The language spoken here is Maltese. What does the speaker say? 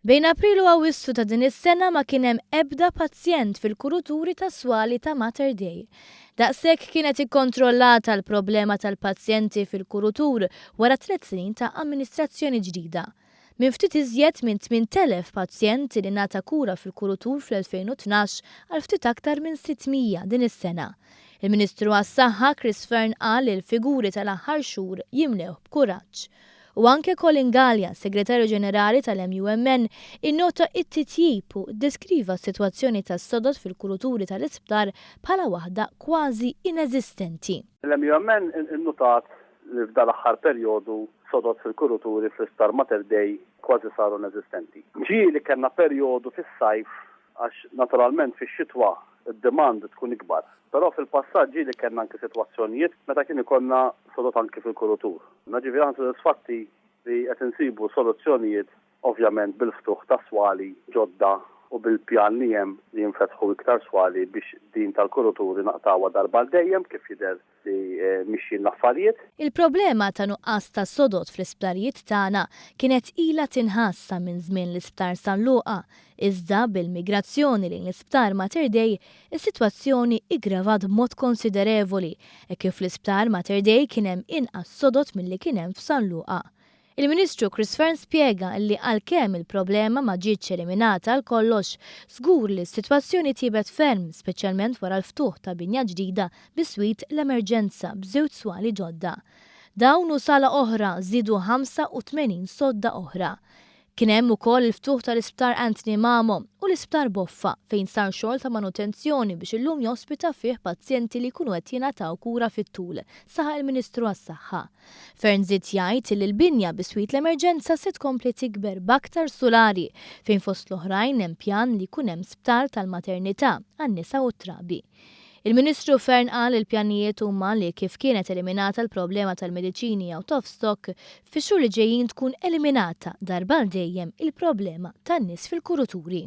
Bejn April u Awwissu ta' din is-sena ma kien hemm ebda pazjent fil-kuruturi tas-swali ta' Mater Dei. Daqshekk kienet ikkontrollata l-problema tal-pazjenti fil-kurutur wara tlett snin ta' amministrazzjoni ġdida. Minn ftit iżjed minn 8,000 pazjent li ngħata kura fil-kurutur fl-2012 għal ftit aktar minn 600 din is-sena. Il-Ministru għas-Saħħa Chris Fearne qal li l-figuri tal-aħħar xhur jimlewh b'kuraġġ. U anke Colin Galea, Segretarju Ġenerali tal-MUMN, innota t-titjib u ddeskriva s-sitwazzjoni tas-sodod fil-kuruturi tal-isptar bħala waħda kważi ineżistenti. Il-MUMN innutat li f'dal-aħħar perjodu sodod fil-kuruturi fl-Isptar Mater Dei kważi saru ineżistenti. Ġieli kellna perjodu fis-sajf għax naturalment fix-xitwa d-demand tkun ikbar. Però fil-passat ġieli kellna anki sitwazzjonijiet meta kien ikollna sodod anki fil-kurutur. Jiġifieri aħna sodisfatti li qed insibu soluzzjonijiet ovvjament bil-ftuħ ta' swali ġodda u bil-pjan li hemm li jinfetħu iktar swali biex din tal-kuruturi naqtgħuha darba għal dejjem kif jidher li mixjin l-affarijiet. Il-problema ta' nuqqas ta' sodod fl-isptarijiet tagħna kienet ilha tinħass sa minn żmien l-Isptar San Luqa, iżda bil-migrazzjoni lejn l-Isptar Mater Dei, is-sitwazzjoni iggravat b'mod konsiderevoli hekk kif fl-Isptar Mater Dei kien hemm inqas sodod milli kien hemm f'San Luqa. Il-Ministru Chris Fearne spjega li għalkemm il-problema ma ġietx eliminata għal kollox, żgur li s-sitwazzjoni tjiebet ferm speċjalment wara l-ftuħ ta' binja ġdida biswit l-emerġenza b'żewġ swali ġodda. Dawn u sala oħra żiedu 85 sodda oħra. Kien hemm ukoll il-ftuħ tal-Isptar Anthony Mamo u l-Isptar Boffa fejn sar xogħol ta' manutenzjoni biex illum jospita fih pazjenti li jkunu qed jingħataw kura fit-tul, saħaq il-Ministru għas-Saħħa. Fearne żied jgħid li l-binja biswit l-emerġenza se tkompli tikber b'aktar sulari fejn fost l-oħrajn hemm pjan li jkun hemm sptar tal-maternità għan-nisa u t-trabi. Il-Ministru Fearne qal li l-pjanijiet huma li kif kienet eliminata l-problema tal-mediċini out of stock, fix-xhur li ġejjin tkun eliminata darba għal dejjem il-problema tan-nies fil-kuruturi.